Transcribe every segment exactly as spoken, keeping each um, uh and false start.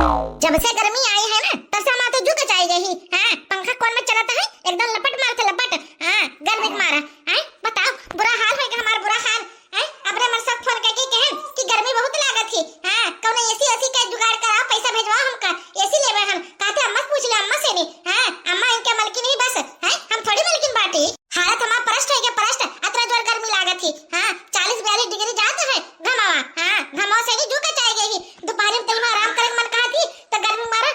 जब से गर्मी आई है ना, तब से हमार तो जू कचाई गई ही। हाँ, पंखा कौन में चलत है, एकदम लपट मारत है, लपट। हाँ, गर्मी के मारा। आय, बताओ, बुरा हाल होइगा हमार, बुरा हाल। आय, अपने मनसवा फोन करके कहन कि गर्मी बहुत लागत ही। हाँ, कौनो एसी एसी का जुगाड़ कराओ, पैसा भेजवाओ हमका, एसी लेबे हम। कहते अम्मा से पूछ ले, अम्मा से नहीं। हाँ, अम्मा इनके मलकिन ही बस। हैं, हम थोड़ी मलकिन बाटी। हालत हमार परस्ट होइगा, परस्ट। अतना जोर गर्मी लागत ही। हाँ, चालीस बयालीस डिग्री जात है घमावा। हाँ, घमावा से नहीं जू कचाई गई ही। दोपहरी में तनिमा आराम करे के मन कहत ही, तो गर्मी मारा,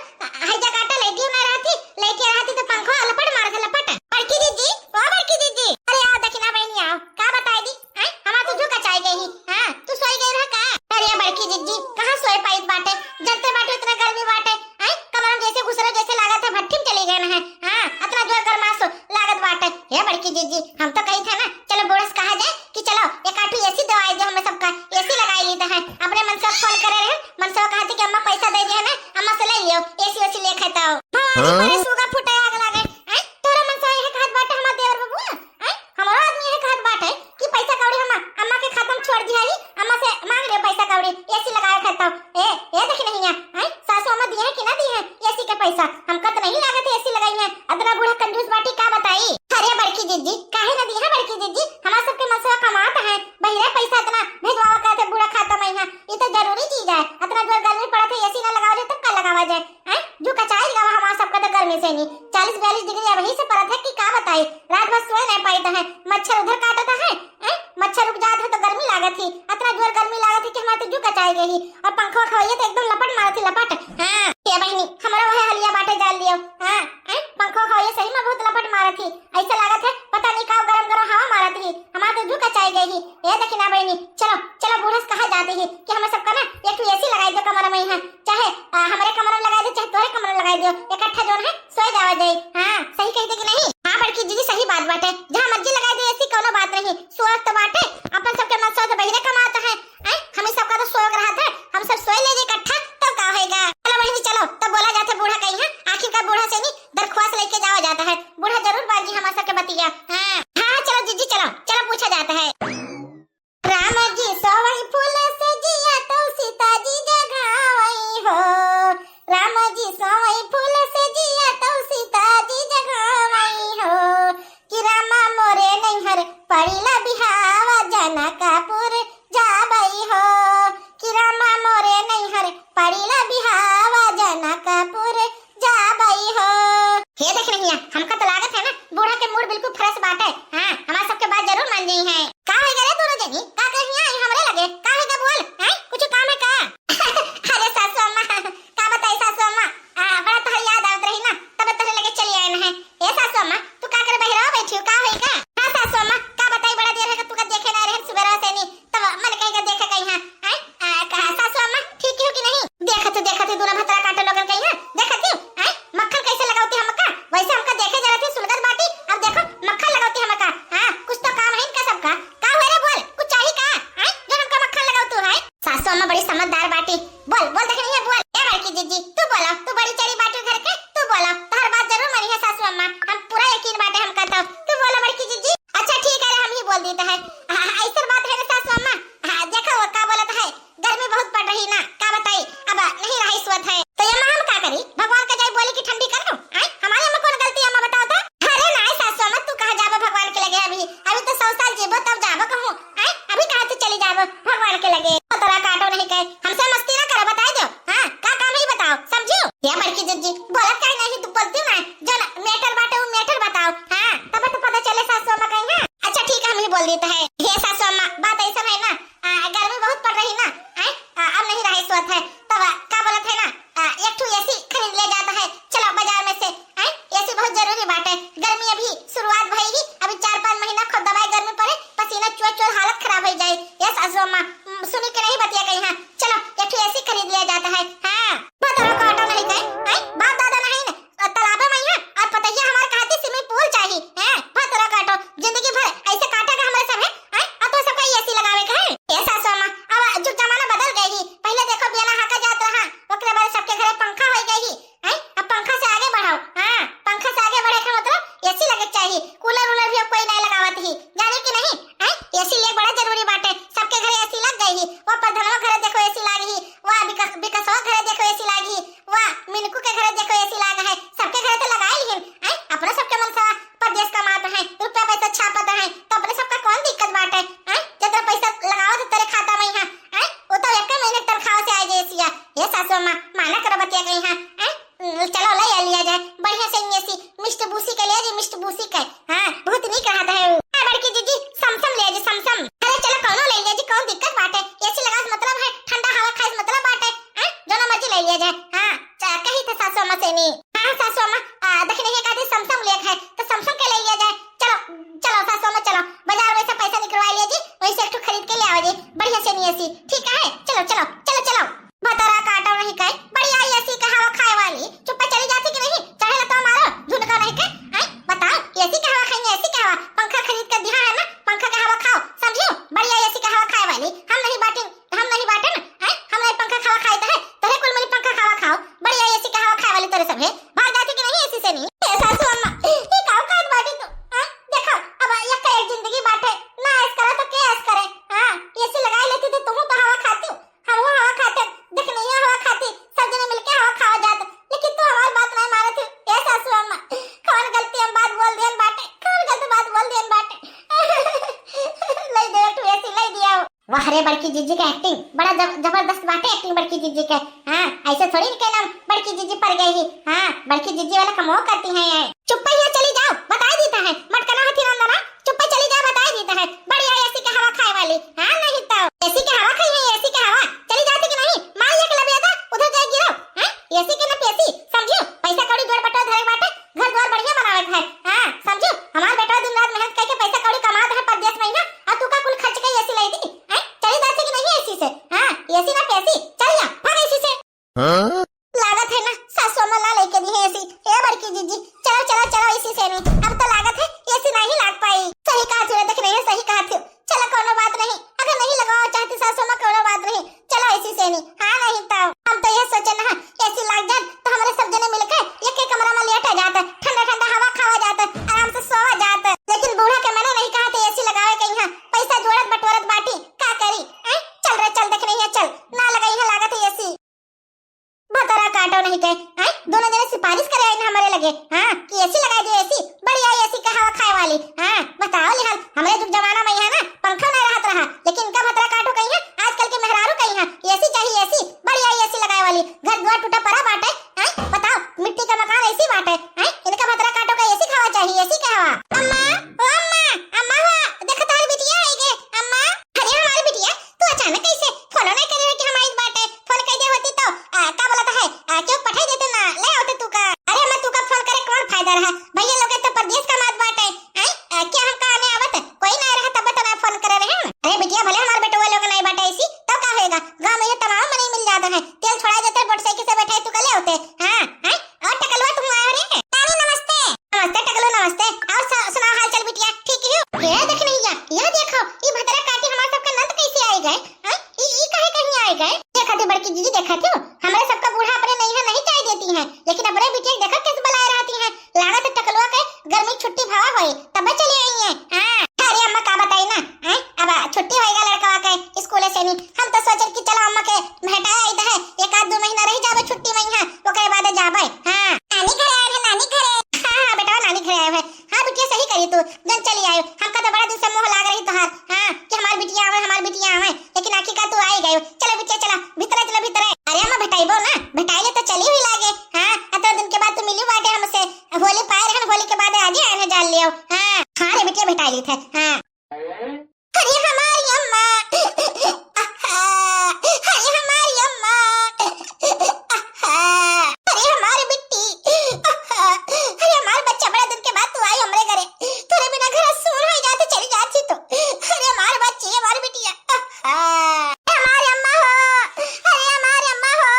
हई जा काटा लेटी ना रहती, लेटी रहती तो पंखवा लपट मारत है, लपट। बड़की दीदी, ओ बड़की दीदी, अरे आओ दखिना बहनी आओ, का बताई दी, हैं? हमार तो जू कचाई गई ही, हाँ, तू सोई गई रहा का? अरे बड़की दीदी, कहाँ सोए पाइत बाटे, जनते बाटे इतना गर्मी बाटे, हैं? कमरा में जैसे घुसरे जैसे लागत है भट्ठी में चली गए हैं, हाँ, अतना जोर गर्मास लागत बाटे। हे बड़की दीदी, हम तो कही थे ना, चलो बूढ़ा से कहा जाए कि चलो एक आठू एसी दवाई दे, हमें सबका एसी लगाई ली तो है। अपने मनसवा फोन करे रहे, मनसवा कहती कि अम्मा पैसा दे दिया ना, अम्मा से ले लियो, एसी ओसी ले खेता हो। भवानी हाँ? परे सूगा फूटे आग लागे। हैं? तोरा मनसवा यह कहत बाटे हमार देवर बबुआ? हैं? हमारो आदमी यह कहत बाटे कि पैसा कौड़ी हम अम्मा के खाता में छोड़ दिया ही, अम्मा से मांग लियो पैसा कौड़ी, एसी लगाए खेता हो। ए, ए देखी नहीं है, हैं? सासू अम्मा दिए हैं कि ना दिए हैं एसी के पैसा? हमका तो नहीं लागत है एसी लगाई है। अतना बूढ़ा कंजूस बाटी का बताई। अरे बड़की जिज्जी, काहे ना दिए हैं बड़की जिज्जी? हमार सबके मनसवा कमात है, बहिरे पैसा अतना भेजवावा करत है बूढ़ा खाता में यहाँ। ये तो जरूरी चीज है, अतना जोर गर्मी पड़त है, एसी ना लगावा जाए तब का लगावा जाए? हैं? जू कचाई गवा हमार सबका तो गर्मी से नहीं। चालीस बयालीस डिग्री अबहीं से पड़त है कि का बताई, रात भर सोए नहीं पाइत है, मच्छर उधर काटत है, हैं? मच्छर रुक जात है तो गर्मी लागत ही, अतना जोर गर्मी लागत ही कि हमार तो जू कचाई गई ही। और पंखवा खवाइए तो एकदम लपट मारत ही, लपट। हाँ, ए बहिनी, हमरा वहे हलिया बाटे जान लियो। हाँ, हैं? पंखवा खवाइए सही में बहुत लपट मारत ही, ऐसा लागत है पता नहीं का गरम गरम हवा मारत ही, हमार तो जू कचाई गई ही। ए दखिना बहिनी, चलो, चलो बूढ़ा से कहा जाती ही कि हमें सबका ना एक ठो एसी लगाई दो कमरा में यहाँ, चाहे, आ, हमरे कमरा में लगाई दो, चाहे तोहरे कमरा में लगाई दो, इकट्ठा जोन है, सोए जावा जाई। हाँ, सही कही थे कि नहीं? हाँ बड़की जिज्जी, सही बात बाटे, जहाँ मर्जी लगाई दो एसी, कौनो बात नहीं, सोए तो बाटे, अपन सबके मनसवा तो बहिरे कमात है, हैं? हम ही सबका तो सोए रहा था, हम सब सोए ले जे इकट्ठा, तब का होएगा? चलो बहिनी चलो, तब बोला जाता है बूढ़ा कहीं है, आखिर का बूढ़ा से नहीं दरख्वास्त लेके जावा जाता है, बूढ़ा जरूर बाजी हमार सबके बतिया। हाँ, हाँ, हाँ, चलो जिज्जी चलो, चलो पूछा जाता है। राम जी सोवई फूल से जिया तो सीता जी जगावई हो। राम जी सोवई फूल से जिया तो सीता जी जगावई हो। कि रामा मोरे नैहर पड़िला बिहावा जनकपुर जाबई हो। कि रामा मोरे नैहर पड़िला बिहावा जनकपुर जाबई हो। हे देख नहिया, हमका तो लागत है ना, बूढ़ा के मूड बिल्कुल फ्रेश बाटे। हाँ, हमार सबके बात जरूर मान जाई है। का होइगा रे दोनों जनी? का कहिया आई हमरे लगे? का होइगा बोल? हैं? कुछ काम है का? अरे सासू अम्मा, का बताई सासू अम्मा? आ, बड़ा तोहर याद आवत रही ना, तब तोहरे लगे चली आए हैं। ए सासू अम्मा, तू का करे बहिरवा बैठी हो? का होइगा? हाँ सासू अम्मा, का बताई, बड़ा देर है तुका देखे ना रहे, सुबेरवा से नहीं, तब मन कहेगा देखे कहीं हाँ। हैं? आ, कहा सासू अम्मा, ठीक हो कि नहीं? देखत ही, देखत ही, दोनों भतरा काटे लोगन कहीं हाँ, देखत ही, हैं? मक्खन कैसे लगावती हमका? वैसे हमका देखे जरा थी, सुलगत बाटी, अब देखो, मक्खन लगावती हमका। हाँ, कुछ तो काम है इनका सबका। का हुए रे बोल, कुछ चाही का? हैं? जो हमका मक्खन लगावतू है? सासू अम्मा बड़ी समझदार बाटी। बोल, बोल, देख नहीं है, बोल। ए बड़की जिज्जी, तू बोला, तू बड़ी चरी बाटी घर के, तू बोला, तोहर बात जरूर मानी है सासू अम्मा, हम पूरा यकीन बाटे हमका तो। तू बोला बड़की जिज्जी। अच्छा ठीक है रे, हम ही बोल देते हैं। हाँ, हाँ, ऐसन बात है ना सासू अम्मा? हाँ, देखो वो का बोलत है, गर्मी बहुत पड़ रही ना, का बताई, अब नहीं रही सोत है। तो सासू अम्मा, माना करो बतिया कहीं, हाँ, हैं? चलो, ले आ लिया जाए, बढ़िया से एसी, मिस्टर बूसी के ले जी, मिस्टर बूसी के। हाँ, बहुत नीक रहत है। हाँ, बड़की जीजी, समसम ले जी, समसम। अरे चलो, कौनो ले लिया जी, कौन दिक्कत बाटे? एसी लगावे से मतलब है, ठंडा हवा खाए से मतलब बाटे, हैं? जौन मर्जी ले लिया जाए। हाँ, च-, कही थे सासू अम्मा से नी। हाँ, सासू अम्मा, आ, देखी नहीं है, कहते समसम लेक है, तो समसम के ले लिया जाए। चलो, चलो सासू अम्मा, चलो, बाजार में से पैसा निकलवा लिया जी, वहीं से एक ठो खरीद के ले आओ जी, बढ़िया से नी एसी, ठीक है? चलो, चलो, चलो, चलो। भतरा काटो नहीं कहे, बढ़िया एसी के हवा खाए वाली, चुप्पे चली जाती कि नहीं? चाहे ला तो मारो, झुंड का नहीं के, हैं? बताओ, एसी के हवा खाएंगे, एसी के हवा, पंखा खरीद के दिया है ना, पंखा के हवा खाओ, समझियो? बढ़िया एसी के हवा खाए वाली, हम नहीं बाटिन, हम नहीं बाटिन, हैं? हम नहीं पंखा के हवा खाए तो है, तोरे कुल मिली पंखा के हवा खाओ, बढ़िया एसी के हवा खाए वाली तोरे सब है, भाग जाती कि नहीं एसी से नहीं? ए सासू अम्मा, ये काऊ कहत बाटी तू, हैं? देखो, अब एक का एक जिंदगी बाटे, ना ऐस करे तो के ऐस करे, हाँ? एसी लगाई लेती तो तुम तो हवा खाती, हम वो हवा खाते, देख नहीं है हवा खाती, सब जने मिलके हवा खावा जात, लेकिन तू हमारी बात नहीं मानत है। ए सासू अम्मा, कौन गलती हम बात बोल दियन बाटे, कौन गलत बात बोल दियन बाटे? ले दे तू एसी, ले दिया हो। वाह रे, बड़की जीजी के एक्टिंग, बड़ा जब-, जबरदस्त बाटे एक्टिंग बड़की जीजी के। हाँ, ऐसे थोड़ी इनके नाम बड़की जीजी पड़ गई ही। हाँ, बड़की जीजी वाला कमो करती हैं ये। चुप्पे यहाँ चली जाओ, बताई देता है, मटकना हथी नंदना, चुप्पे चली जाओ, बताई देता है, बढ़िया एसी के हवा खाए वाली। हाँ, नहीं तो एसी के हवा खाई है, एसी के हवा। चली जाती कि नहीं? मार ये के लबेदा, उधर जाए गिरो। हैं? एसी के ना पेसी, समझियो? पैसा कौड़ी जोड़ बटोर धरे बाटे, घर द्वार बढ़िया बनावे के है। हाँ, समझियो? हमार बेटा दिन रात मेहनत करके पैसा कौड़ी कमात है परदेश में ही ना, और तू का कुल खर्च के एसी लाई दी? हैं? चली जाती कि नहीं एसी से? हाँ, एसी ना पेसी, चल जा, भाग एसी से। हाँ? लागत है ना, सासू अम्मा ला लेके दी है एसी। ए बड़की जीजी, चलो, चलो, चलो, एसी से नहीं। अब तो लागत है, एसी नहीं लाग पाई। सही कहा थी, देख रही है, सही कहा थी। चलो, कोनो बात नहीं, अगर नहीं लगाओ चाहती सासू अम्मा, कोनो बात नहीं, चलो एसी से नहीं। हाँ, नहीं तो हम तो ये सोचे ना, एसी लाग जात तो हमारे सब जने मिलके एक एक कमरा में लेटा जात, ठंडा ठंडा हवा खावा जात, आराम से सोवा जात। लेकिन बूढ़ा के मने नहीं कहा थे एसी लगावे के, यहाँ पैसा जोड़त बटोरत बाटी, का करी? हैं? चल रे चल, देख रही है, चल, ना लगाई है लागत है एसी। भतरा काटो नहीं के, हैं? दोनों जने सिफारिश करे आइन हमारे लगे, हाँ, कि एसी लगाई दे, एसी, बढ़िया एसी के हवा खाए वाली, हाँ, बताओ लिहाल, हमरे जुग जमाना में यहाँ ना पंखा नहीं रहत रहा, लेकिन इनका भतरा काटो कहीं है, आजकल के मेहरारू कहीं है, एसी चाहिए, एसी, बढ़िया एसी लगाए वाली, घर द्वार टूटा पड़ा बाटे, हैं? बताओ, मिट्टी का मकान एसी बाटे, हैं? इनका भतरा काटो का एसी खावा चाहिए, एसी के हवा। अम्मा, ओ अम्मा, अम्मा हो, देखो तोहर बिटिया आई गे, अम्मा। अरे हमारी बिटिया, तू अचानक कैसे? फोनो नहीं करे रहे कि हम आइल बाटे। फोन कर दे होती तो, आ, का बोलत है? आ, क्यों पठाई देते ना, ले आवते तू का। अरे अम्मा, तू का फोन करे, कौन फायदा रहा? भैया लोग तो परदेश कमात बाटे। आई, आ, क्या हमका आने आवत? कोई नहीं रहा तब तो ना फोन करे रहे। अरे बिटिया, भले हमारे बेटवा लोग नहीं बाटे ऐसी, तो का होएगा? गाँव में ये तमाम मनई मिल जाता है। तेल छोड़ा देते, मोटरसाइकिल से बैठे तू का ले आवते। हाँ, आई, और टकलुआ तुम आए रे? नानी नमस्ते। नमस्ते टकलू, नमस्ते। और स-, सुनाओ हाल चाल बिटिया, ठीक ही हो? ए देख नहीं जा, यह देखो, ये भतरा काटी हमारे सबका नंद कैसे आए गए? हाँ? ई, ई काहे कहीं आए गए? देखा थे बड़की जीजी, देखा थे, हमारे सबका बूढ़ा अपने नहीं है, नहीं चाय देती हैं, लेकिन अपने बिटिया देखा कैसे बुलाए रहती हैं। लागत है टकलुआ के गर्मी छुट्टी भवा होए, तब चली आई हैं। हाँ। अरे अम्मा का बताई ना, हैं? अब छुट्टी होएगा लड़कवा के स्कूल से नहीं, हम तो सोचल कि चलो अम्मा के भेंटाए आई है, एक आध दो महीना रह जाबे छुट्टी में यहाँ, ओकरे बाद जाबे। हाँ। नानी घरे आए हैं, नानी घरे। हाँ, हाँ बेटा, नानी घरे आए हैं। हाँ बिटिया, सही करी तू, जन चली आयो। हमका तो बड़ा दिन से मोह लाग रही तोहार, हाँ, कि हमार बिटिया आवे, हमार बिटिया आवे, लेकिन आखिरकार तू आई गयो। चलो बिटिया, चलो, भीतरे चलो, भीतरे। अरे अम्मा, भेटाइबो ना, भेटाइले तो चली हुई लागे। हाँ, इतना दिन के बाद तू मिली बाटे हमसे, होली पाए रहन, होली के बाद आज ही आने जान लियो। हाँ, हाँ रे बिटिया, भेटाइली थे। हाँ। अरे हमारी अम्मा, अरे हमारी अम्मा, अरे हमारी बिट्टी, अरे हमार बच्चा, बड़ा दिन के बाद तू आई हमरे घरे। तोरे बिना घर सून हो जात, चली जाती तो। अरे हमार बच्ची, हमार बिटिया, अरे हमारी अम्मा हो, अरे हमारी अम्मा हो,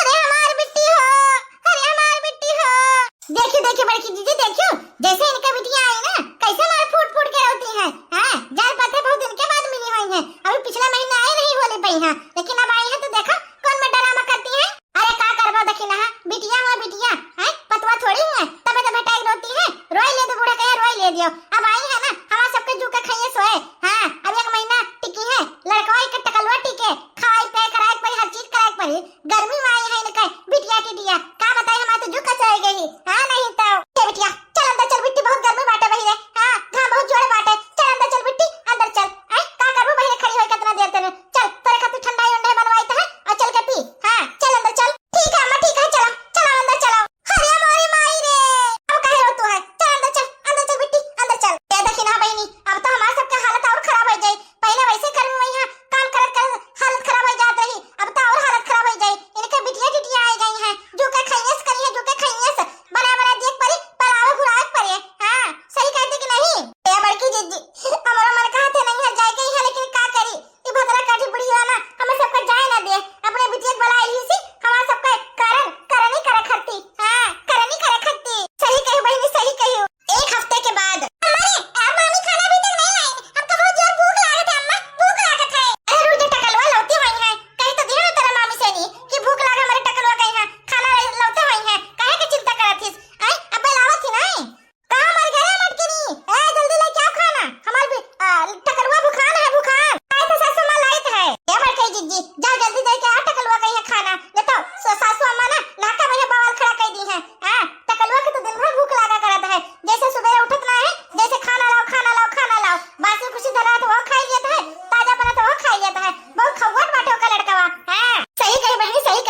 अरे हमार बिट्टी हो, अरे हमार बिट्टी हो। देखियो, देखियो बड़की जीजी, देखियो, जैसे इनका बिटिया आई ना, कैसे मार फूट फूट के रोती है। हाँ, जान पता बहुत दिन के बाद मिली हुई है, अभी पिछला महीना आई नहीं होली पे यहाँ, लेकिन अब आई है तो देखो कौन में ड्रामा करती है। अरे का करबो देखी ना, बिटिया हुआ बिटिया, हैं, पतवा थोड़ी हुआ, तबे तो भेटाई रोती है, रोई ले दो बूढ़ा कहे, रोई ले दियो। अब आई है ना, हमार सबके जू के खाइए सोए। हाँ, अब एक महीना टिकी है, लड़कवा के टकलुआ टिके, खाई पे कराए पड़ी, हर चीज कराए पड़ी। गर्मी में आई है इनके बिटिया टिटिया, का बताई हमार तो जू कसोए गई। हाँ नहीं तो। ए बिटिया,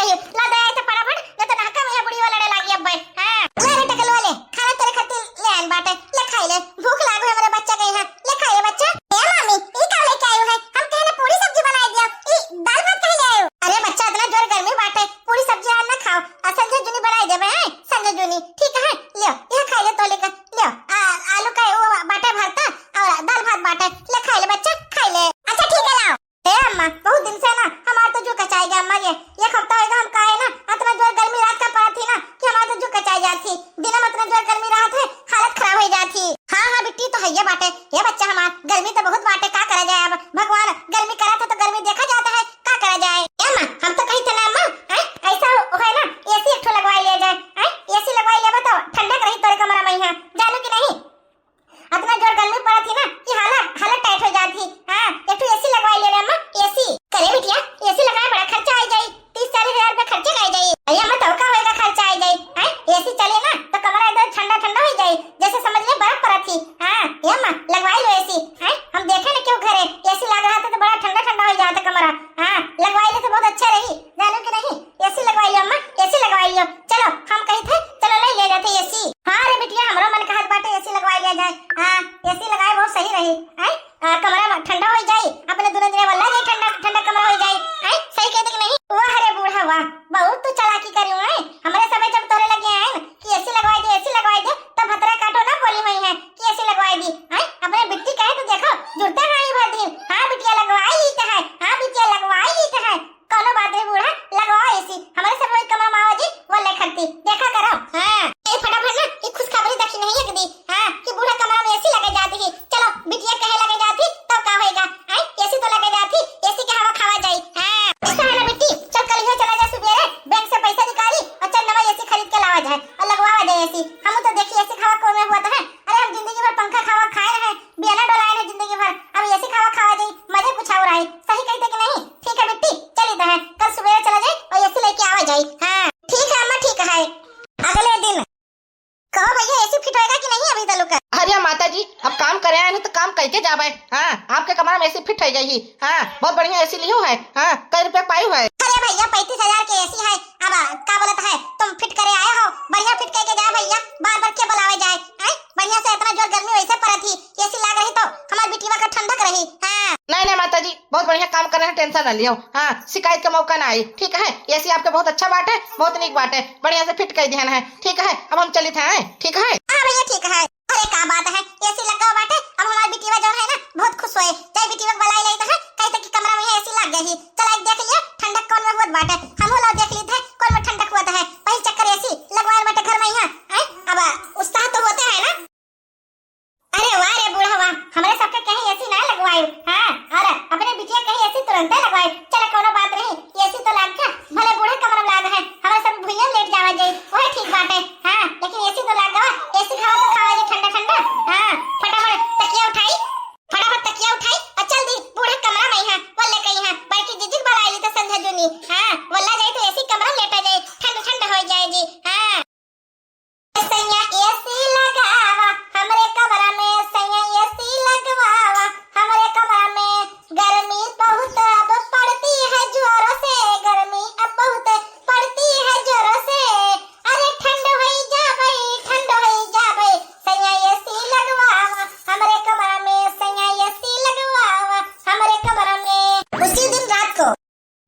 ला दे, आए तो फटाफट, न तो नहका में बुढ़िया लड़े लागी अब्बे। हाँ, ले रे टकलुआ ले, खाना तोरे खातिर ले आन बाटे, ले खाई ले, भूख लागो है मेरे बच्चा के यहाँ, ले खाई ले बच्चा। ए मामी, ई का लेके आयो है? हम कहे ना पूरी सब्जी बनाई दिया, ई दाल भात काहे ले आयो? अरे बच्चा, इतना जोर गर्मी बाटे, पूरी सब्जी आज ना खाओ, आ संझा जूनी बनाई देबे, हैं? संझा जूनी, ठीक है, लियो, यह खाई ले तोले का, लियो, आ, आलू का वो बाटे भरता और दाल भात बाटे, ले खाई ले बच्चा, खाई ले। अच्छा ठीक है, लाओ। ए अम्मा, बहुत दिन से ना हमार तो जू कचाई गया अम्मा, ये एक हफ्ता होएगा हम काहे ना, इतना जोर गर्मी रात का पड़त ही ना कि हमार तो जू कचाई जात ही। दिन में इतना जोर गर्मी रहत है, हालत खराब हो जात ही। हाँ हाँ बिट्टी, तो है ये बाटे, ये बच्चा हमार, गर्मी तो बहुत बाटे, का करा जाए अब, भगवान गर्मी करत है तो गर्मी देखा जाता है, का करा जाए। ए अम्मा, हम तो कही थे ना अम्मा, हैं, ऐसा है ना, एसी एक ठो लगवाई लिया जाए, हैं, एसी लगवाई लेबा तो ठंडक रही तोरे कमरा में यहाँ, जानू कि नहीं? इतना जोर गर्मी पड़त ही ना कि हालत, हालत टाइट हो जात ही। हाँ, एक ठो एसी लगवाई ले रे अम्मा, एसी। करे बिटिया, एसी लगाए बड़ा खर्चा आई जाई, तीस चालीस हजार रुपया खर्चा आई जाई। अरे अम्मा, तो का होएगा, खर्चा आई जाई, हैं? एसी चले ना तो कमरा एकदम ठंडा ठंडा हो जाई, जैसे समझ ले बर्फ पड़त ही। हाँ, ए अम्मा, लगवाई लो एसी, हैं? हम देखे ना क्यों घरे एसी लग रहा था तो बड़ा ठंडा ठंडा हो जाता कमरा। हाँ, लगवाई ले तो बहुत अच्छा रही, जानू कि नहीं? एसी लगवाई लियो अम्मा, एसी लगवाई लियो। चलो, हम कही थे, चलो ले, ले लेते एसी। हाँ रे बिटिया, हमरो मन कहत बाटे एसी लगवाई लिया जाए। हाँ, एसी लगाए बहुत सही रही। हैं? आ, कमरा में ठंडा हो जाई, अपने दोनों जने वल्ला जाई, ठंडा, ठंडा कमरा हो जाई। हैं? सही कहते कि नहीं? वाह रे बूढ़ा वाह, बहुत तो चालाकी करी है। हमरे सबे जब तोरे लगे आए कि एसी लगवाई दे, एसी लगवाई दे, तब भतरा काटो ना बोली हुई है कि एसी लगवाई दी। हैं? अपने बिट्टी कहे तो देखो, जुड़ते हैं ये भर दिन। हाँ बिटिया लगवाई ली तो है, हाँ बिटिया लगवाई ली तो है। कौनो बात नहीं बूढ़ा, लगवाओ एसी। हमारे सब वही कमरा में आओ जी, वो ले खरती। देखा करो। हाँ। ए फटाफट ना, ये खुशखबरी देखी नहीं एक दी। हाँ, कि बूढ़ा कमरा में एसी लगे जाती ही। चलो, बिटिया कहे लगे जाती, तब का होएगा? हैं? एसी तो लगे जाती, एसी के हवा खावा जाई। हाँ। ऐसा है ना बिट्टी, चल कल ही चला जा सुबेरे, बैंक से पैसा निकाली और चल नवा एसी खरीद के लावा जाए और लगवावा जाए एसी। हम तो देखी एसी खावा कौन में हुआ तो है। अरे हम जिंदगी भर पंखा खावा खाए रहे, बियाना डोलाए रहे जिंदगी भर, अब एसी खावा खावा जाई, मजे कुछ और आई। सही कहते कि नहीं? ठीक है बिट्टी, चली तो है, कल सुबह चला जाए और एसी लेके आवा जाई। हाँ ठीक है अम्मा, ठीक है। अगले दिन, कहो भैया एसी फिट होएगा कि नहीं अभी तलुक? अरे माता जी, अब काम करे आए हैं तो काम करके जावे। हाँ, आपके कमरा में एसी फिट हो गई ही। हाँ, बहुत बढ़िया एसी लियो है। हाँ, कई रुपया पाई हुआ है? अरे भैया, पैंतीस हजार के एसी है। अब का बोलत है, तुम फिट करे आए हो, बढ़िया फिट करके जा भैया, बार बार के बुलावे जाए? हैं? बढ़िया से, इतना जोर गर्मी वैसे पड़त ही, एसी लाग रही तो हमार बिटिया का ठंडक रही। हाँ। नहीं नहीं माता जी, बहुत बढ़िया काम कर रहे हैं, टेंशन ना लियो। हाँ, शिकायत का मौका ना आई, ठीक है? एसी आपके बहुत अच्छा बाटे, बहुत नीक बाटे, बढ़िया से फिट कर दिहन है, ठीक है? अब हम चलित हैं, ठीक है? हाँ भैया, ठीक है। अरे का बात है, एसी लगा बाटे, अब हमार बिटिया जौन है ना, बहुत खुश होए। जाई बिटिया के बुलाई लाई तो है, कही तो कि कमरा में एसी लग गई ही, चला एक देख लिया ठंडक कौन में होत बाटे, हम हो ला देख ली थे कौन में ठंडक होत है, वही चक्कर एसी लगवाए बाटे घर में यहाँ। हैं? अब उत्साह तो होते हैं ना। अरे वाह रे बूढ़ा वाह, हमरे सबके कहीं एसी ना लगवाए। हाँ, और अपने बिटिया कहीं एसी तुरंते लगवाए। चल कौनो बात नहीं, एसी तो लाग गया, भले बूढ़े कमरा में लाग है, हमरे सब भुइयां लेट जावा जाई, वही ठीक बाटे। हाँ, लेकिन एसी तो लाग गवा, एसी खावा तो खावा जी ठंडा ठंडा। हाँ, फटाफट तकिया उठाई, फटाफट तकिया उठाई और चल दी बूढ़े कमरा में। हाँ, वल्ले कहीं हाँ, बल्कि जिजिक बुलाई ली तो संझा जूनी। हाँ, वल्ला जाई तो एसी कमरा लेटा जाई, ठंड ठंड हो जाए जी। हाँ। सैया एसी लगावा, हमरे कमरा में सैया एसी लगवावा, हमरे कमरा में गर्मी बहुत अब पड़ती है जोरों से, गर्मी अब बहुत पड़ती है जोरों से। अरे ठंड होई जाबे, ठंड होई जाबे, सैया एसी लगवावा, हमरे कमरा में सैया एसी लगवावा, हमरे कमरा में। उसी दिन रात को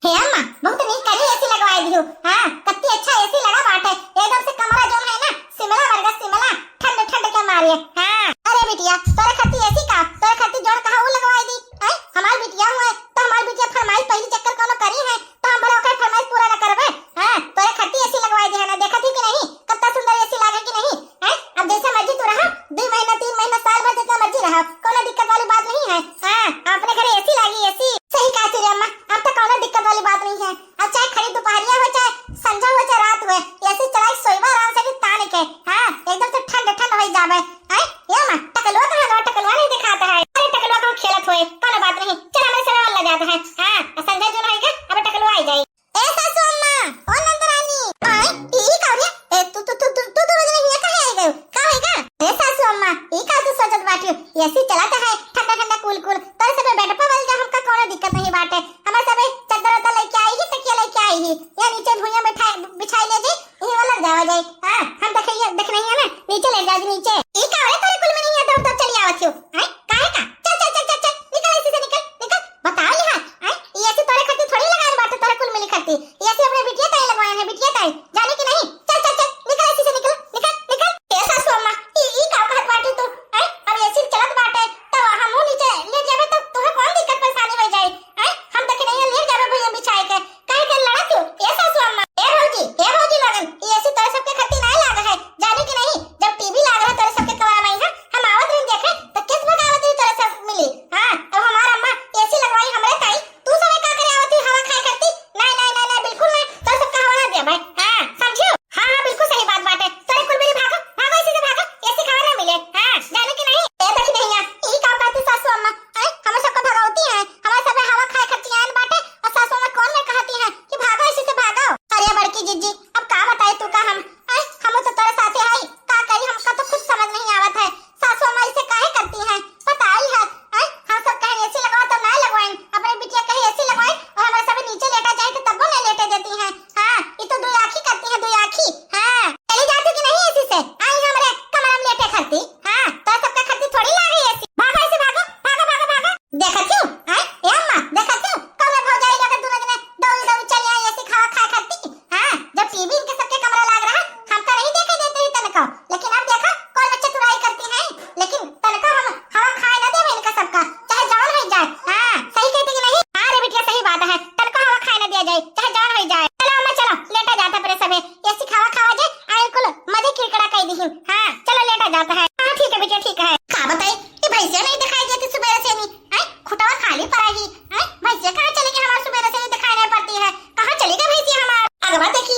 हे अम्मा, बहुत नीक करी एसी लगवाई दियो। हाँ, कत्ती अच्छा एसी लगा बाटे। एकदम से कमरा जौन है ना, शिमला वर्गा शिमला, ठंड ठंड के मारे। हाँ। अरे बिटिया, तोरे खाती एसी का, तोरे खाती जौन कहा वो लगवाई दी। हैं? हमार बिटिया हुए, तो हमार बिटिया फरमाइश पहली चक्कर कौनो करी है, तो हम भला ओकर फरमाइश पूरा न करबे। हाँ, तोरे खाती एसी लगवाई दी है ना, देखा थी कि नहीं, कत्ता सुंदर एसी लागे कि नहीं? हैं? अब जैसे मर्जी तू रहा, दो महीना, तीन महीना, साल भर जितना मर्जी रहा, कौनो दिक्कत वाली बात नहीं है। हाँ, अपने घरे एसी लागी, एसी। सही कहा थी रे अम्मा, अब तो कौनो दिक्कत वाली बात नहीं है। अब चाहे खड़ी दोपहरिया हो, चाहे संझा हो, चाहे रात हो, एसी चलाई सोईबा आराम से भी तान के। हाँ, एकदम से ठंड ठंड हो जावे। हैं? ए अम्मा, टकलुआ कहाँ गवा? टकलुआ नहीं दिखाता है। अरे टकलुआ कहाँ खेलत होए, कौनो बात नहीं, चल हमरे समय वाला जाता है। हाँ, संझा जून होई का, अब टकलुआ आई जाई। ए सासू अम्मा, ओ नंदरानी, आए, ई, ई का हो रे? ए, तू, तू, तू, तू, तू दोनों जने हियां काहे आई गयो? का होई का? ए सासू अम्मा, ई का तू सोचत बाटियो? एसी चलत है, ठंडा ठंडा कूल कूल। तोरे सबे बेड पर वल जा, हमका कौनो दिक्कत नहीं बाटे। हमार सबे चद्दर उद्दर लेके आई ही, तकिया लेके आई ही। या नीचे ते भुइयां बैठा, बिछाई ले जाई, इही वाला जावा जाई। हाँ, हम देखे, देख नहीं है ना, नीचे लेट जाओ जी, नीचे। ई का रे, तोरे कुल में नहीं है, दौड़ दौड़ चली आवत हो। हैं? काहे का? चल, चल, चल, चल, चल, निकल एसी से, निकल, निकल। बताओ यहाँ, हैं? ई एसी तोरे खातिर थोड़ी लगाए बाटे, तोरे कुल मिली खातिर। ई एसी अपने बिटिया ताई लगवाए हैं, बिटिया ताई। जाने कि नहीं? चल, चल, चल, निकल एसी से, निकल, निकल, निकल। ए सासू अम्मा, ई, ई का कहत बाटी तू? हैं? अब एसी चलत बाटे, तो हमहू नीचे लेट जाबे, तो तुहे कौन दिक्कत परेशानी हो जाई? हैं? हम देखे नहीं है, लेट जाबे भुइयां बिछाए के। काहे के लड़त हो? ए सासू अम्मा, ए भौजी, ए भौजी लोगन, ई एसी तोरे सबके खातिर नाय लाग है, जाने कि नहीं? जब टीवी लाग रहा तोरे सबके कमरा में, हाँ, हम आवत रही देखे, तो केस भगावत रही तोरे सब मिली। हाँ, अब हमार अम्मा एसी लगवाई हमरे ताई, तू सब का करे आवत हुई हवा खाए करती? नहीं, नहीं, नहीं, नहीं, बिल्कुल नहीं, तोरे सबका हवा ना दे भाई। हाँ, समझियो? हाँ, हाँ, बिल्कुल सही बात बाटे। तोरे कुल मिली भागो, भागो एसी से भागो, एसी खावा ना मिले। हाँ, जाने कि नहीं? ए बड़ी भैया, ई का कहती सासू अम्मा? हैं? हमें सबका भगावती हैं, हमारे सब हवा खाए खातिर आयल बाटे, और सासू अम्मा कौन में कहती हैं कि भागो एसी से भागो। अरे बड़की जिज्जी, अब का बताई तू का हम, हैं? हम तो तोरे साथे हई, का करी, हमका तो कुछ समझ नहीं आवत है। सासू अम्मा ऐसे काहे करती हैं? पता ही है, हैं? हम सब कहें एसी लगवा तो नहीं लगवाएं, अपने बिटिया कहे एसी लगवाएं और हमारे सब नीचे लेटा जाए तो तब्बो नहीं लेटे देती हैं। हाँ, ये तो दुई आँखी करती हैं, दुई आँखी। हाँ, चली जाती कि नहीं एसी से? आई हमरे कमरा में लेटे खाती। हाँ, तो सबका खाती थोड़ी लाग है एसी। भागो एसी, भागो, भागो, भागो, भागो। देखत हूँ, हैं? ए अम्मा, देखत हूँ, कौन भौजाई लगे दोनों जने दौड़ी दौड़ी चली आई एसी खावा खाए खाती। हाँ, जब टीवी इनके सबके कमरा लाग रहा, हमका नहीं देखे देते ही तनको। लेकिन अब देखो, कौन में चतुराई करती हैं। लेकिन तनको हम हवा खाए न देवे इनका सबका, चाहे जवन हो जाए। हाँ, सही कहती कि नहीं? हाँ रे बिटिया, सही बात है, तनको हवा खाए न दिया जाए, चाहे जवन हो जाए। चलो अम्मा, चलो, लेटा जाता परे सबे, एसी खावा खावा जाए, आए कुल मजे किरकिरा कई दिहिन। हाँ, चलो लेटा जाता है। हाँ, ठीक है बिटिया, ठीक है। का बताई, ये भैंसिया नहीं दिखाई देती सुबेरे से नहीं, हैं? खुटवा खाली पड़ा ही, हैं? भैंसिया कहाँ चली गई हमार, सुबेरे से नहीं दिखाई नहीं पड़ती है, कहाँ चली गई भैंसिया हमार? अगवा देखी,